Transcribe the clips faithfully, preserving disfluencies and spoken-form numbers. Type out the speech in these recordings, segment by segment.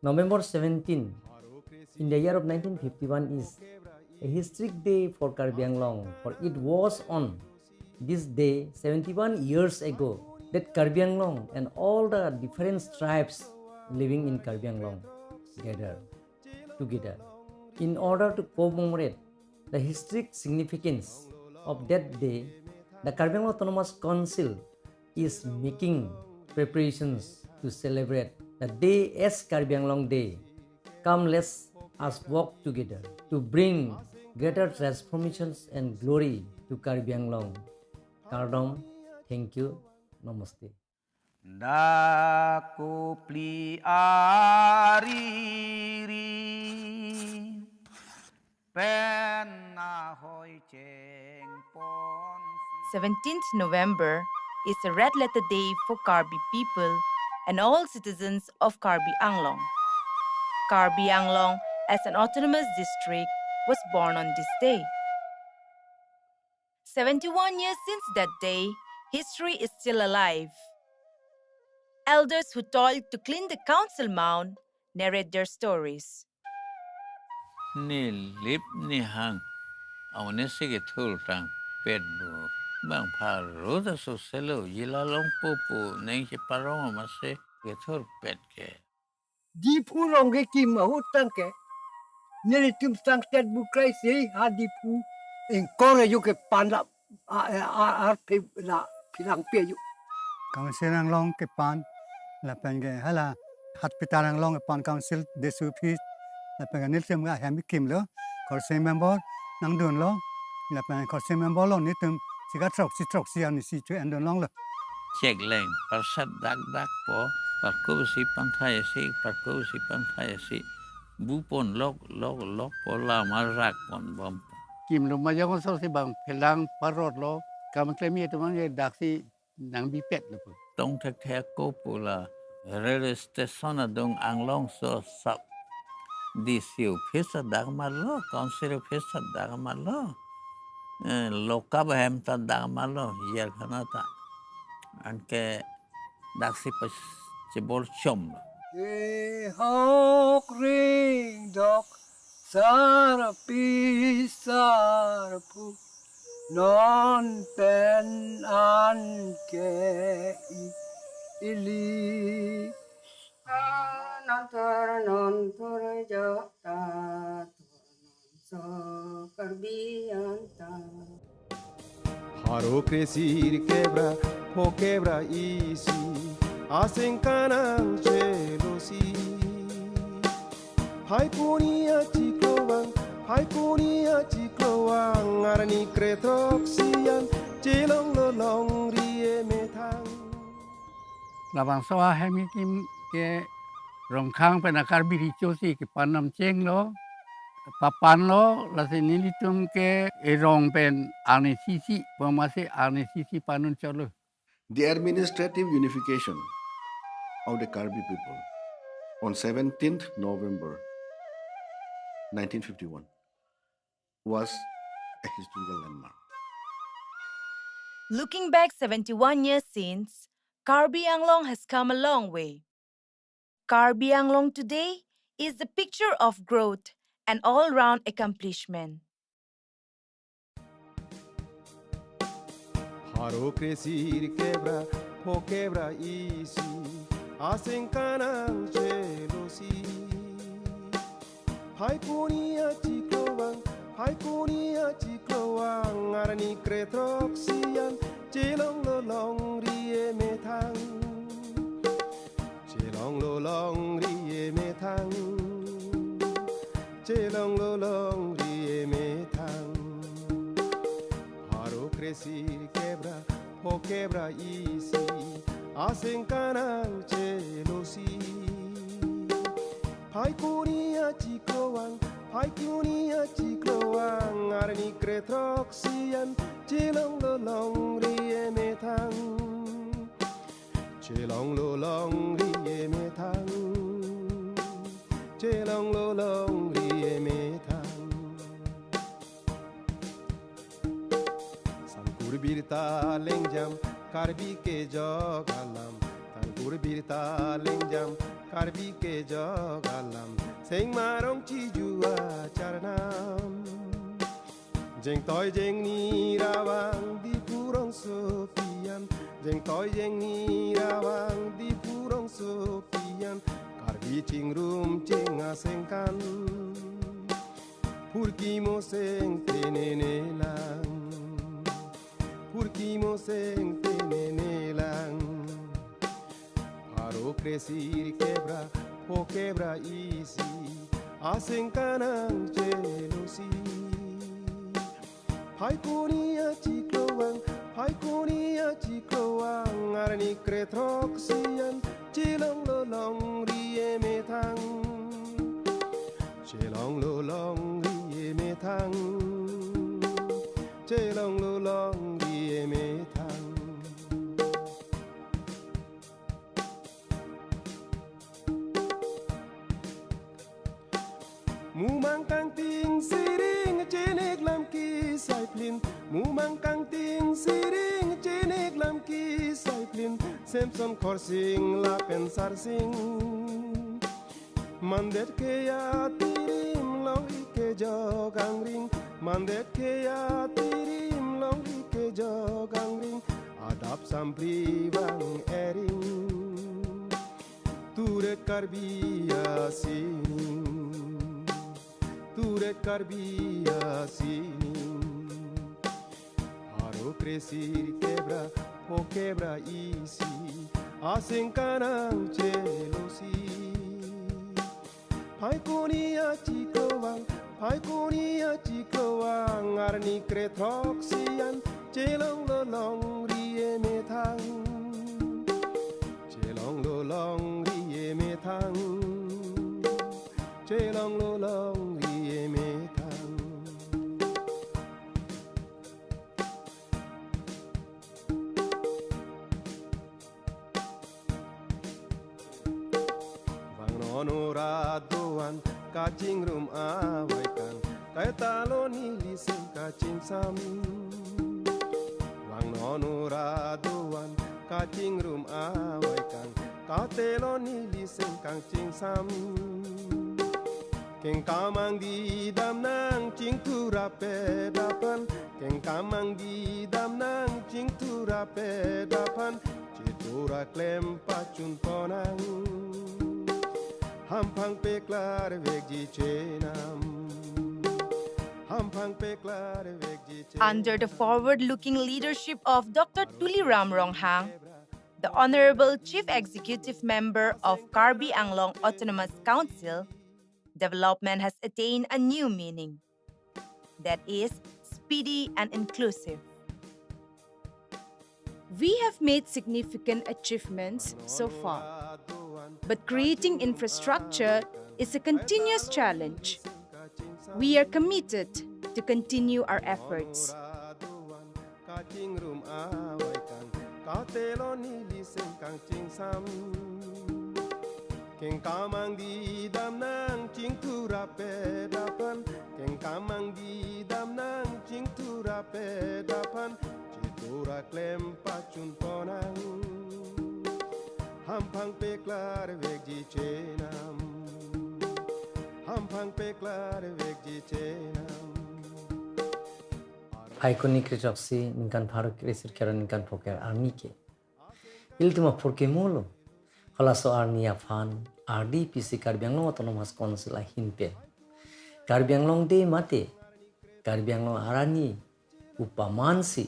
November seventeen, in the year of nineteen fifty-one, is a historic day for Karbi Anglong, for it was on this day seventy-one years ago that Karbi Anglong and all the different tribes living in Karbi Anglong gathered together in order to commemorate the historic significance of that day. The Karbi Anglong Autonomous Council is making preparations to celebrate the day as Karbi Anglong Day. Come, let us work together to bring greater transformations and glory to Karbi Anglong. Kardom, thank you, namaste. Dak kopli ariri pen ahoi chengpon. Seventeenth November is a red letter day for Karbi people and all citizens of Karbi Anglong. Karbi Anglong, as an autonomous district, was born on this day. Seventy-one years since that day, history is still alive. Elders who toiled to clean the council mound narrate their stories. Nelip nehang amonit si kethur tangpet pu. Bang pharo ta soselo, jila longpo pu neng cheparong amatsi kethurpet ke. Diphu rong kekim ahut tangte nelitum tangtet bu krai si ha Diphu ingkor ajo kepan la a- a- a- arphe la philangpi ajo. Council Anglong kepan lapen ke hala Hatpitar Anglong kepan council desu phis lapen ke nelitum ke ahem kimlo, council member nangdunlo lapen council member along nelitum sika throksi throksi arnisi chu endun longlo. Chekleng parsat dak dak po, parko si pangthai si, parko si pangthai si, bupon lok lok lok po, lama rak pon bom. Kimlo majang so si bang phelang parot lo, kam klem ye teman ye daksi nang bipet lo po. Tong thek thek ko pu la railway station adung Anglong so sap D C office adak malo, council office adak malo, eh, lokap ahem ta dak malo, Jharkhand ta. Anke daksi pas chebor chom. Ehok ring dok sarpi sarpo non pen an ke i- ili. Non thor non thor jok ta thor non so Karbi an ta. Pharo kresir kebra pho kebra isi aseng kanang chelosi. Phai kuni achiklo vang, phai kuni achiklo vang, arni kre throksi an chelonglo longri emethang. Labangso ahem kekim ke Rongkhang pen a-Karbi Recho si kepan namchenglo, papanlo, lasi nelitum ke erong pen arnisi si, pu amatsi arnisi si panun chotlo. The administrative unification of the Karbi people on seventeenth November nineteen fifty-one was a historical landmark. Looking back seventy-one years since, Karbi Anglong has come a long way. Karbi Anglong today is the picture of growth and all-round accomplishment. Pharo kresir kebra pho kebra isi aseng kanang chelosi. Phai kuni achiklo vang, phai kuni achiklo vang, arni kre throksi an chelonglo longri emethang. Chelonglo longri emethang. Chelonglo longri emethang. Pharo kresir kebra pho kebra isi aseng kanang chelosi. Phai kuni achiklo vang, phai kuni achiklo vang, arni kre throksi an chelonglo longri emethang. Chelonglo longri emethang. Chelonglo longri emethang. Sangkur birta lengjam Karbi kejok alam. Pur birta lengjam Karbi kejok alam, Sengmarong Chiju acharnam. Jengtoi jengni ravang Diphu rongsopi an, jengtoi jengni ravang Diphu rongsopi an, Karbi chingrum cheng asengkan. Phurkimo seng tenene lang, phurkimo seng tenene lang. Pharo kresir kebra, pho kebra isi, asengkan nangchelosi. Phaikuni achiklo vang, phaikuni achiklo vang, arni kre throksi an, chelonglo longri emethang. Chelonglo longri emethang. Chelonglo longri emethang. Mumang kangting siring chenek lam kisai plin. Mumang kangting siring chenek lam kisai plin. Samson Khorsing lapen Sarsing. Mandet ke atirim longri kejok angring. Mandet ke atirim longri kejok angring. Adap sampli vang ering. Turet Karbi asining, turet Karbi asining. Pharo kresir kebra, pho kebra isi, asengkan nangchelosi. Phaikuni achiklo vang, phaikuni achiklo vang, arni kre throksi an, chelonglo longri emethang. Chelonglo longri emethang. Chelonglo longri emethang. Vang non ora do-an kachingrum avaikang, kaita lo neli seng kachingsam. Vang non ora do-an kachingrum avaikang, kaita lo neli seng kachingsam. Kengkam angdi dam nangchingthur apet aphan, kengkam angdi dam nangchingthur apet aphan, chetura klem pachun ponang. Hamphang peklar vekji chenam. Hamphang peklar vekji chenam. Under the forward-looking leadership of Doctor Tuliram Ronghang, the Honorable Chief Executive Member of Karbi Anglong Autonomous Council, development has attained a new meaning, that is, speedy and inclusive. We have made significant achievements so far, but creating infrastructure is a continuous challenge. We are committed to continue our efforts. Kachingrum avaikang, kaita lo neli seng kachingsam. Kengkam angdi dam nangchingthur apet aphan, kengkam angdi dam nangchingthur apet aphan, chetura klem pachun ponang. Hamphang peklar vekji chenam. Hamphang peklar vekji chenam. Phaikuni kre throksi ningkan pharo kresirkep ra ningkan phokep arni ke ilitum aphurkimo lo. Halaso arni aphan R D P C Karbi Anglong Autonomous Council ahin pen Karbi Anglong Day mate Karbi Anglong arni upaman si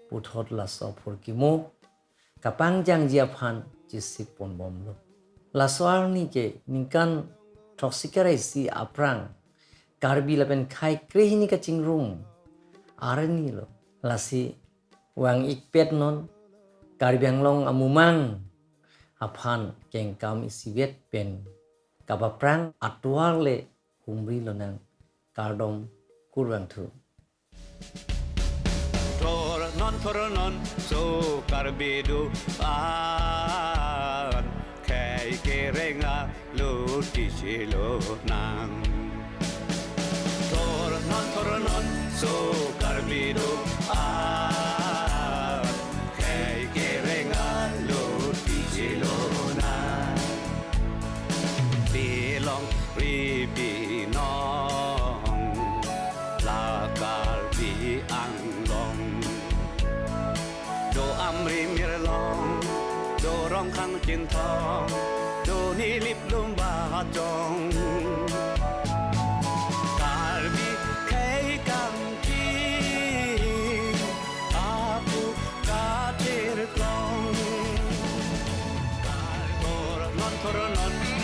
puthot laso aphurkimo kapangjangji aphan chesik ponbomlo. Laso arni ke ningkan throksi kre ra isi aphrang Karbi lapen khei krehini kachingrum arni lo. Lasi vang-ikpet non Karbi Anglong amumang aphan kengkam isivet pen kapaphrang atovar le humri lonang, kardom kurvangthu. Thor non thor non so Karbi do-an, khei kereng aluti chelonang. Thor non thor non so Karbi do-an, khei kereng aluti chelo Tong khang chin thong, do nilip lum ba chong. Karbi khei kangki, apu katir klong. Karbor non thor non